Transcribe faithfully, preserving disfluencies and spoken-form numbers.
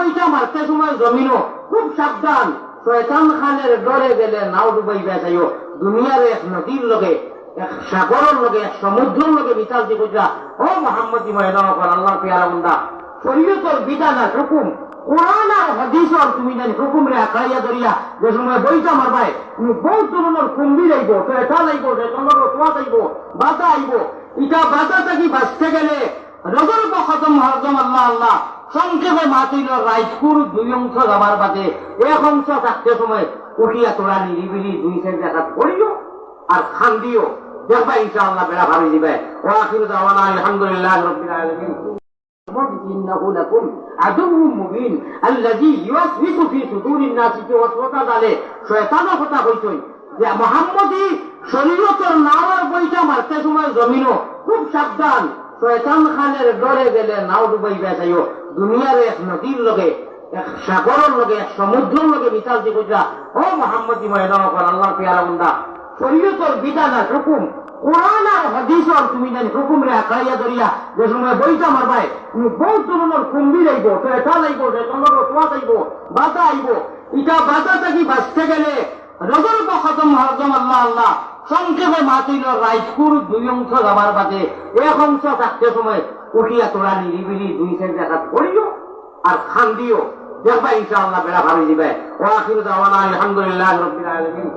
ইটা মারতে সময় জমিনো খুব সাবধান, শয়তান খানের ডরে গেলে নাও ডুবাইবা যাইও। দুনিয়ার এক নদীর লগে, এক সাগরর লগে, এক সমুদ্রর লগে মিসাল দি কইরা, ও মোহাম্মদী ময়দান কর আল্লাহর পেয়ারা বান্দা, শরীয়তর বিধান আর হুকুম, কোরআন আর হাদিসর তুমি জানি হুকুমরে আঁকড়াইয়া ধরিয়া যে সময় বইটা মারবায়, তুমি বহুত ধরনের কুম্ভীর আইবো, শয়তান আইবো, শয়তানর ওয়াসওয়াসা আইবো, বাধা আইবো। ইটা বাধা থাকি বাঁচতে গেলে রজব খতম হরদম আল্লাহ আল্লাহ। সংক্ষেপে মাতিল রাইতকুর দুই অংশ যাবার বাদে এক অংশ থাকতে সময় উঠিয়া তোরা নিরিবিলি দুই চাইর রাকাত পড়িও আর কান্দিও, দেখবা ইনশাআল্লাহ বেড়া পার অই দিবায়। وآخر دعوانا أن الحمد لله رب العالمين. إنه لكم عدو مبين الذي يوسوس في صدور الناس. যে ওয়াসওয়াসা ডালে শয়তানর কথা কইছইন, যে মোহাম্মদী শরীয়তর নাওর বইটা মারতে সময় জমিনো খুব সাবধান, শয়তান খানের ডরে গেলে নাও ডুবাইবা যাইও। দুনিয়ার এক নদীর লগে, এক সাগরর লগে, এক সমুদ্রর লগে মিসাল দি কইরা, ও মোহাম্মদী ময়দান কর আল্লাহর পেয়ারা বান্দা, শরীয়তর বিধান আর হুকুম, কোরআন আর হাদিসর তুমি জানি হুকুমরে আঁকড়াইয়া ধরিয়া যে সময় বইটা মারবায়, তুমি বহুত ধরনের কুম্ভীর আইবো, শয়তান আইবো, শয়তানর ওয়াসওয়াসা আইবো, বাধা আইবো। ইটা বাধা থাকি বাঁচতে গেলে রজব খতম হরদম আল্লাহ আল্লাহ। সংক্ষেপে মাতিল রাইতকুর দুই অংশ যাবার বাদে এক অংশ থাকতে সময় উঠিয়া তোরা নিরিবিলি দুই চাইর রাকাত পড়িও আর কান্দিও, দেখবা ইনশাআল্লাহ বেড়া পার অই দিবায়। وآخر دعوانا أن الحمد لله رب العالمين.